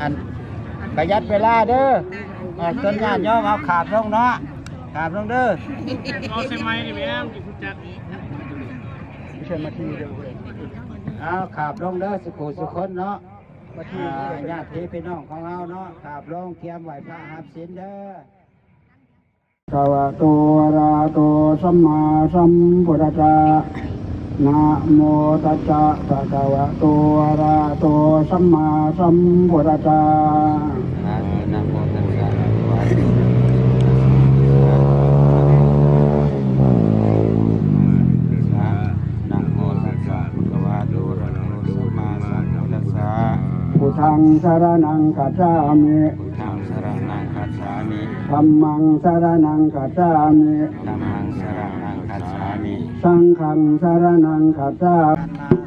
ອັນປະຢັດເວລາເດີ ອ່າ ເຊີນຍາດໂຍມເອົາຂາບລົງເນາະ ຂາບລົງເດີ ເອົາໃສ່ໄມ້ນີ້ແມ່ນ ເຊີນມາທີ່ເດີ ເອົາຂາບລົງເດີ ສຸຂູສຸຄົນເນາະ ອ່າ ຍາດຕິພີ່ນ້ອງຂອງເຮົາເນາະ ຂາບລົງ ກຽມໄຫວ້ພະຮັບສິນເດີ. ພະຄະວະໂຕ ອະລະຫະໂຕ ສຳມາສຳພຸດທັດສະ ນະໂມຕັດສະ ພະຄະວະໂຕ ອະລະຫະໂຕ ສຳມາສຳພຸດທັດສະ ນະໂມຕັດສະ ພະຄະວະໂຕ ນະໂມຕັດສະ ພະຄະວະໂຕ ອະລະຫະໂຕ ສຳມາສຳພຸດທັດສະ ພຸດທັງສະລະນັງຄັດສາມິ ພຸດທັງສະລະນັງຄັດສາມິ ທຳມັງສະລະນັງຄັດສາມິ ທຳມັງສະລະນັງຄັດສາມິ ສັງຄັງສະລະນັງຄັດສາມິ